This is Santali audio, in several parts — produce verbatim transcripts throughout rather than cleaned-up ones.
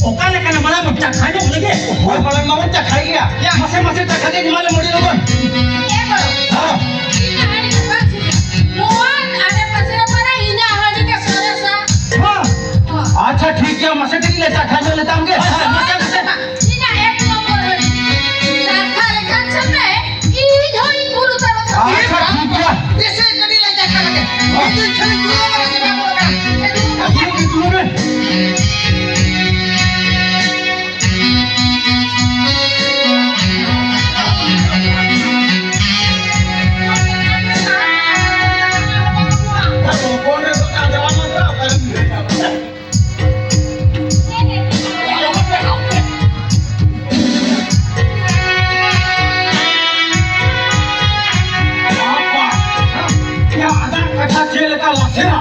ᱚᱠᱟ ᱞᱮᱠᱟᱱᱟ ᱢᱟᱲᱟᱝ ᱵᱚᱱ ᱪᱟᱠᱷᱟ ᱧᱚᱜ ᱞᱮᱜᱮ᱾ ᱦᱳᱭ, ᱢᱟᱲᱟᱝ ᱢᱟᱵᱚᱱ ᱪᱟᱠᱷᱟᱭ ᱜᱮᱭᱟ᱾ ᱭᱟ᱾ ᱢᱟᱥᱮ, ᱢᱟᱥᱮ ᱪᱟᱠᱷᱟ ᱜᱮ ᱮᱢᱟ ᱞᱮᱢ ᱟᱹᱰᱤ ᱞᱚᱜᱚᱱ᱾ ᱮ ᱵᱟᱹᱵᱩ, ᱦᱮᱸ᱾ ᱤᱧ ᱟᱹᱰᱤ ᱞᱚᱜᱚᱱ ᱥᱮ᱾ ᱱᱚᱣᱟ ᱟᱰᱮ ᱯᱟᱥᱮ ᱨᱮ ᱯᱟᱨᱟ ᱤᱧᱟᱹᱜ ᱦᱟᱺᱰᱤ ᱜᱮ ᱥᱚᱨᱮᱥᱟ᱾ ᱦᱮᱸ᱾ ᱦᱮᱸ᱾ ᱟᱪᱪᱷᱟ, ᱴᱷᱤᱠ ᱜᱮᱭᱟ, ᱢᱟᱥᱮ ᱠᱟᱹᱴᱤᱡ ᱞᱮ ᱪᱟᱠᱷᱟ ᱧᱚᱜ ᱞᱮ ᱛᱟᱢ ᱜᱮ᱾ ᱦᱮᱸ, ᱢᱟᱥᱮ, ᱢᱟᱥᱮ᱾ ᱤᱧᱟᱹᱜ ᱮᱠ ᱱᱚᱢᱵᱚᱨ ᱦᱟᱺᱰᱤ᱾ ᱪᱟᱠᱷᱟ ᱞᱮᱠᱷᱟᱱ ᱥᱮ ᱯᱮ, ᱤᱧ ᱦᱚᱸᱧ ᱵᱩᱞᱩ ᱛᱟᱨᱚᱜ ᱛᱟᱢᱟ᱾ ᱟᱪᱪᱷᱟ, ᱴᱷᱤᱠ ᱜᱮᱭᱟ᱾ ᱫᱮᱥᱮ ᱠᱟᱹᱴᱤᱡ ᱞᱮ ᱪᱟᱠᱷᱟ ᱞᱮᱜᱮ᱾ ᱦᱮᱸ᱾ ᱤᱧ ᱫᱚᱧ ᱠᱷᱟᱹᱞᱤ ᱫᱩᱲᱩᱵ ᱟᱠᱟᱱᱟ, ᱪᱮᱫᱟᱜ ᱠᱚ ᱨᱟᱠᱟᱵ? ᱫᱩᱲᱩᱵ ᱢᱮ, ᱫᱩᱲᱩᱵ ᱢᱮ᱾ ᱟᱡᱟᱜ ᱠᱟᱛᱷᱟ ᱪᱮᱫ ᱞᱮᱠᱟ ᱞᱟᱥᱮᱨᱟ?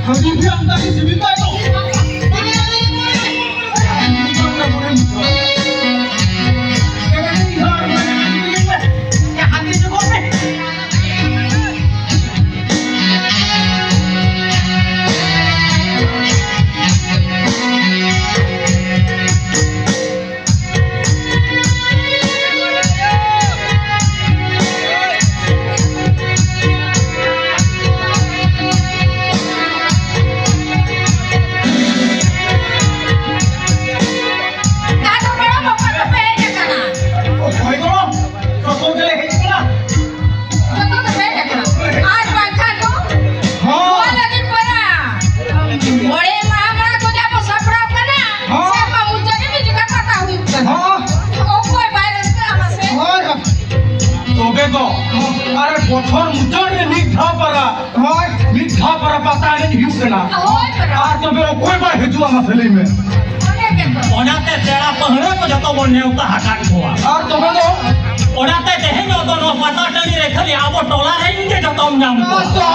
ᱦᱟᱹᱵᱤ ᱯᱷᱤᱨ ᱟᱢᱫᱟ ᱠᱤ ᱥᱤᱵᱤᱞ ᱛᱟᱭ ᱛᱚ? ᱟᱫᱚ ᱜᱚᱲᱚᱢ ᱵᱟᱵᱟ ᱫᱚᱯᱮ ᱦᱮᱡ ᱟᱠᱟᱱᱟ? ᱦᱳᱭ ᱜᱚᱲᱚᱢ, ᱡᱚᱛᱚ ᱜᱮᱞᱮ ᱦᱮᱡ ᱟᱠᱟᱱᱟ᱾ ᱡᱚᱛᱚ ᱫᱚᱯᱮ ᱦᱮᱡ ᱟᱠᱟᱱᱟ? ᱟᱨ ᱵᱟᱝᱠᱷᱟᱱ ᱫᱚ ᱦᱚᱸ᱾ ᱱᱚᱣᱟ ᱞᱟᱹᱜᱤᱫ ᱯᱟᱨᱟ ᱢᱚᱬᱮ ᱢᱟᱦᱟ ᱢᱟᱲᱟᱝ ᱠᱷᱚᱱ ᱡᱟ ᱵᱚ ᱥᱟᱯᱲᱟᱣ ᱠᱟᱱᱟ, ᱦᱚᱸ᱾ ᱥᱮᱨᱢᱟ ᱢᱩᱪᱟᱹᱫ ᱨᱮ ᱢᱤᱫ ᱡᱚᱠᱷᱟ ᱯᱟᱛᱟ ᱦᱩᱭᱩᱜ ᱠᱟᱱᱟ᱾ ᱦᱚᱸ᱾ ᱚᱠᱚᱭ ᱵᱟᱭ ᱨᱟᱹᱥᱠᱟᱹᱜᱼᱟ ᱢᱟᱥᱮ? ᱦᱳᱭ, ᱦᱳᱭ᱾ ᱛᱚᱵᱮ ᱫᱚ, ᱟᱨ ᱵᱚᱪᱷᱚᱨ ᱢᱩᱪᱟᱹᱫ ᱨᱮ ᱢᱤᱫ ᱫᱷᱟᱣ ᱯᱟᱨᱟ᱾ ᱦᱳᱭ, ᱢᱤᱫ ᱫᱷᱟᱣ ᱯᱟᱨᱟ ᱯᱟᱛᱟ ᱮᱱᱮᱡ ᱦᱩᱭᱩᱜ ᱠᱟᱱᱟ᱾ ᱦᱳᱭ, ᱯᱟᱨᱟ᱾ ᱟᱨ ᱛᱚᱵᱮ ᱚᱠᱚᱭ ᱵᱟᱭ ᱦᱤᱡᱩᱜᱼᱟ, ᱢᱟᱥᱮ ᱞᱟᱹᱭ ᱢᱮ? ᱚᱱᱮ ᱜᱮᱛᱚ᱾ ᱚᱱᱟᱛᱮ ᱯᱮᱲᱟ ᱯᱟᱹᱦᱲᱟᱹ ᱠᱚ ᱡᱚᱛᱚ ᱵᱚᱱ ᱱᱮᱣᱛᱟ ᱟᱠᱟᱫ ᱠᱚᱣᱟ᱾ ᱟᱨ ᱛᱚᱵᱮ ᱫᱚ? ᱚᱱᱟᱛᱮ ᱛᱮᱦᱮᱧ ᱫᱚ ᱱᱚᱣᱟ ᱯᱟᱛᱟ ᱴᱟᱺᱰᱤ ᱨᱮ ᱠᱷᱟᱹᱞᱤ ᱟᱵᱚ ᱴᱚᱞᱟ ᱨᱮᱱ ᱜᱮ ᱡᱚᱛᱚᱢ ᱧᱟᱢ ᱠᱚᱣᱟ᱾ ᱦᱳᱭ ᱛᱚ᱾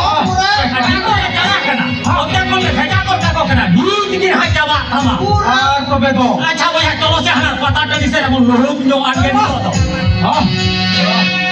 ᱦᱟᱹᱴᱤᱧ ᱠᱚ ᱪᱟᱞᱟᱜ ᱠᱟᱱᱟ᱾ ᱚᱱᱛᱮ ᱠᱷᱚᱱ ᱞᱮ ᱵᱷᱮᱡᱟ ᱜᱚᱫ ᱠᱟᱠᱚ ᱠᱟᱱᱟ᱾ ᱱᱤᱛ ᱜᱮ ᱱᱟᱦᱟᱜ ᱪᱟᱵᱟᱜ ᱛᱟᱢᱟ᱾ ᱟᱨ ᱛᱚᱵᱮ ᱫᱚ? ᱟᱪᱪᱷᱟ ᱵᱚᱭᱦᱟ, ᱪᱚᱞᱚ ᱥᱮ ᱦᱟᱱᱟ ᱯᱟᱛᱟ ᱴᱟᱺᱰᱤ ᱥᱮᱫ ᱨᱮᱵᱚᱱ ᱞᱩᱦᱩᱠ ᱧᱚᱜ ᱟᱱ ᱜᱮ ᱱᱤᱛᱚᱜ ᱫᱚ᱾ ᱦᱚᱸ᱾